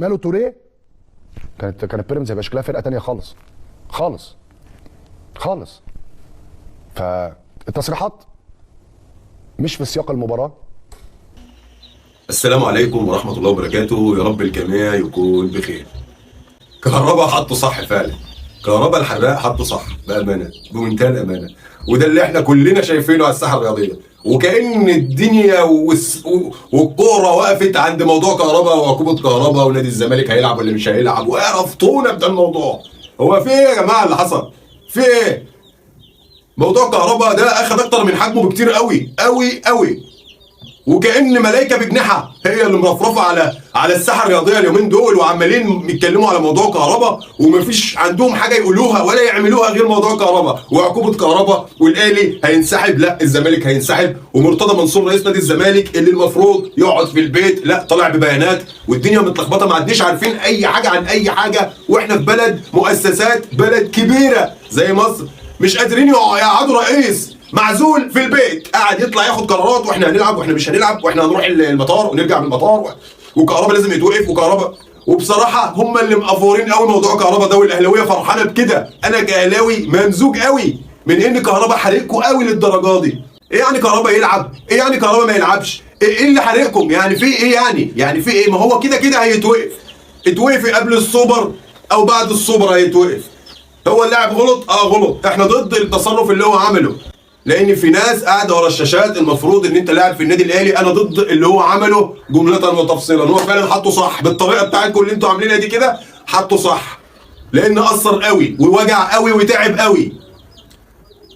مالو توريه، كانت بيراميدز هيبقى شكلها فرقه ثانية خالص خالص خالص. فالتصريحات مش في سياق المباراة. السلام عليكم ورحمة الله وبركاته، يا رب الجميع يكون بخير. كهربا حطه صح فعلا، كهربا الحراق حطه صح بأمانة، بمنتهى الأمانة، وده اللي احنا كلنا شايفينه على الساحة الرياضية، وكأن الدنيا والكورة وقفت عند موضوع كهربا وعقوبة كهربا ونادي الزمالك هيلعب ولا مش هيلعب، وقرفتونا بده الموضوع. هو في ايه يا جماعة اللي حصل؟ في ايه؟ موضوع كهربا ده اخد اكتر من حجمه بكتير قوي قوي قوي، وكأن ملايكة بجناحها هي اللي مرفرفه على الساحة الرياضية اليومين دول، وعمالين يتكلموا على موضوع كهربا، ومفيش عندهم حاجة يقولوها ولا يعملوها غير موضوع كهربا وعقوبه كهربا، والاهلي هينسحب، لا الزمالك هينسحب، ومرتضى منصور رئيس نادي الزمالك اللي المفروض يقعد في البيت لا طلع ببيانات، والدنيا متلخبطه، ما عدناش عارفين اي حاجة عن اي حاجة، واحنا في بلد مؤسسات، بلد كبيرة زي مصر، مش قادرين يقعدوا رئيس معزول في البيت قاعد يطلع ياخد قرارات، واحنا هنلعب واحنا مش هنلعب، واحنا هنروح المطار ونرجع من المطار، وكهربا لازم يتوقف وكهربا. وبصراحة هم اللي مقفورين قوي موضوع كهربا ده، والاهلاويه فرحانة بكده. انا كاهلاوي ممزوج قوي من ان كهربا حريقكم قوي للدرجة دي. ايه يعني كهربا يلعب؟ ايه يعني كهربا ما يلعبش؟ ايه اللي حريقكم يعني؟ في ايه يعني؟ يعني في ايه؟ ما هو كده كده هيتوقف، اتوقف قبل السوبر او بعد السوبر هيتوقف. هو اللاعب غلط؟ غلط، احنا ضد التصرف اللي هو عمله، لان في ناس قاعدة ورا الشاشات. المفروض ان انت لاعب في النادي الاهلي، انا ضد اللي هو عمله جملة وتفصيلا. هو فعلا حطه صح بالطريقة بتاعتكم اللي انتوا عاملينها دي كده، حطه صح، لان اثر قوي ووجع قوي وتعب قوي.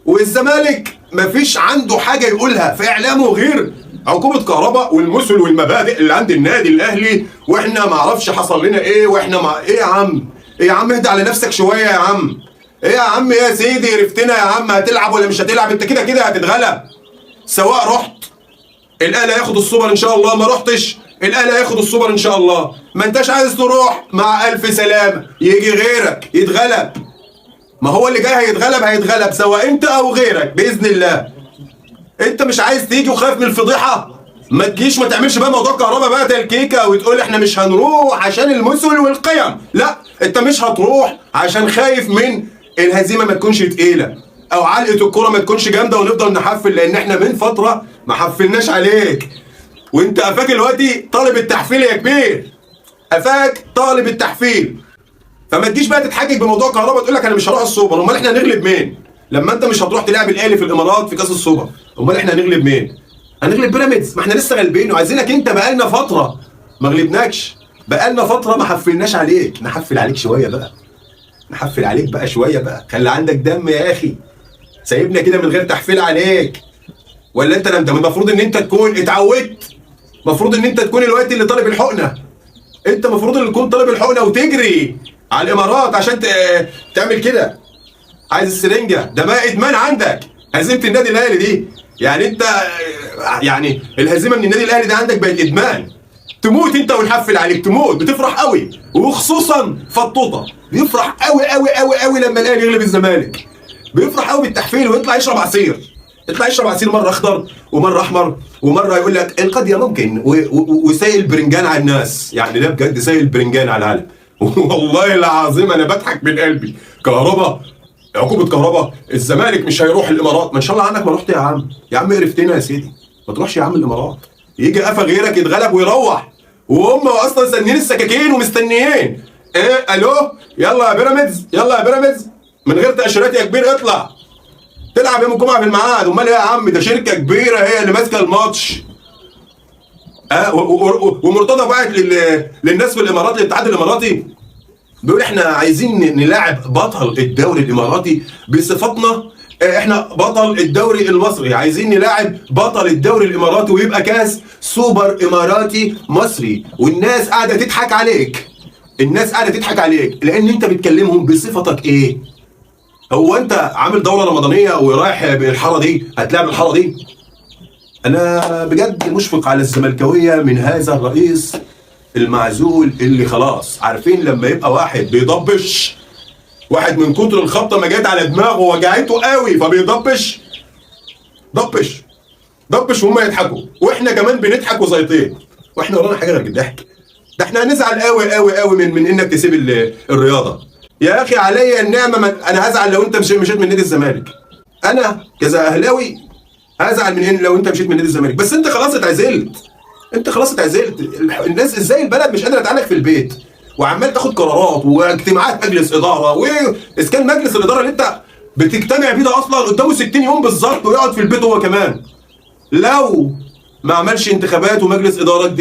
والزمالك مفيش عنده حاجة يقولها في اعلامه غير عقوبه كهربا والمثل والمبادئ اللي عند النادي الاهلي، واحنا ما اعرفش حصل لنا ايه، واحنا مع ايه يا عم؟ ايه يا عم؟ اهدى على نفسك شوية يا عم. ايه يا عم يا سيدي، عرفتنا يا عم، هتلعب ولا مش هتلعب؟ انت كده كده هتتغلب، سواء رحت الاهلي هياخد السوبر ان شاء الله، ما رحتش الاهلي هياخد السوبر ان شاء الله، ما انتش عايز تروح مع الف سلامه، يجي غيرك يتغلب. ما هو اللي جاي هيتغلب هيتغلب، سواء انت او غيرك باذن الله. انت مش عايز تيجي وخايف من الفضيحة، ما تجيش، ما تعملش بقى موضوع كهربا بقى تلكيكه وتقول احنا مش هنروح عشان المثل والقيم. لا، انت مش هتروح عشان خايف من الهزيمة ما تكونش تقيلة، او علقه الكره ما تكونش جامدة ونفضل نحفل، لان احنا من فترة ما حفلناش عليك، وانت قفاك دلوقتي طالب التحفيل يا كبير، قفاك طالب التحفيل. فما تجيش بقى تتحجج بموضوع كهربا تقول لك انا مش هروح السوبر. امال احنا هنغلب مين لما انت مش هتروح تلعب الاهلي في الامارات في كاس السوبر؟ امال احنا هنغلب مين؟ هنغلب بيراميدز؟ ما احنا لسه غالبين، وعايزينك انت بقالنا فترة ما غلبناكش، بقالنا فترة ما حفلناش عليك، نحفل عليك شوية بقى، نحفل عليك بقى شوية بقى، خلي عندك دم يا اخي، سايبنا كده من غير تحفيل عليك. ولا انت المفروض ان انت تكون اتعودت، المفروض ان انت تكون الوقت اللي طالب الحقنة، انت المفروض اللي تكون طالب الحقنة وتجري على الامارات عشان تعمل كده. عايز السرنجه، ده بقى ادمان عندك هزيمة النادي الاهلي دي، يعني انت يعني الهزيمة من النادي الاهلي ده عندك بقت ادمان، تموت انت ونحفل عليك، تموت، بتفرح قوي، وخصوصا فطوطه بيفرح قوي قوي قوي قوي لما الاهلي يغلب الزمالك، بيفرح قوي بالتحفيل ويطلع يشرب عصير، يطلع يشرب عصير مرة اخضر ومرة احمر، ومرة يقول لك القضية ممكن، وسايل برنجان على الناس، يعني ده بجد سايل برنجان على العالم. والله العظيم انا بضحك من قلبي. كهربا، عقوبه كهربا، الزمالك مش هيروح الامارات، ما ان شاء الله عنك ما رحت يا عم، يا عم قرفتنا يا سيدي، ما تروحش يا عم الامارات، يجي قفا غيرك يتغلب ويروح، وهم اصلا سنين السكاكين ومستنيين ايه؟ الو يلا يا بيراميدز، يلا يا بيراميدز، من غير تاشيرات يا كبير، اطلع تلعب يوم الجمعة في الميعاد. امال ايه يا عم؟ ده شركة كبيرة هي اللي ماسكه الماتش. ومرتضى بعت للناس في الامارات، الاتحاد الاماراتي، بيقول احنا عايزين نلاعب بطل الدوري الاماراتي بصفتنا احنا بطل الدوري المصري، عايزين نلاعب بطل الدوري الاماراتي ويبقى كاس سوبر اماراتي مصري. والناس قاعدة تضحك عليك، الناس قاعدة تضحك عليك، لان انت بتكلمهم بصفتك ايه؟ هو انت عامل دوره رمضانيه ورايح بالحاره دي هتلاعب الحارة دي؟ انا بجد مشفق على الزملكاويه من هذا الرئيس المعزول اللي خلاص عارفين لما يبقى واحد بيضبش، واحد من كتر الخبطه ما جت على دماغه وجعته قوي فبيضبش، ضبش ضبش وهم يضحكوا، واحنا كمان بنضحك وزيطين، واحنا ورانا حاجة غير الضحك. ده احنا هنزعل قوي قوي قوي من انك تسيب الرياضة. يا اخي عليا النعمة، انا هزعل لو انت مشيت من نادي الزمالك. انا كذا اهلاوي هزعل من ان لو انت مشيت من نادي الزمالك، بس انت خلاص اتعزلت. انت خلاص اتعزلت. الناس ازاي البلد مش قادرة تعالج في البيت، وعمال تاخد قرارات واجتماعات مجلس ادارة، واسكان مجلس الادارة اللي انت بتجتمع بيه ده اصلا قدامه 60 يوم بالظبط ويقعد في البيت هو كمان لو ما عملش انتخابات ومجلس ادارة جديد.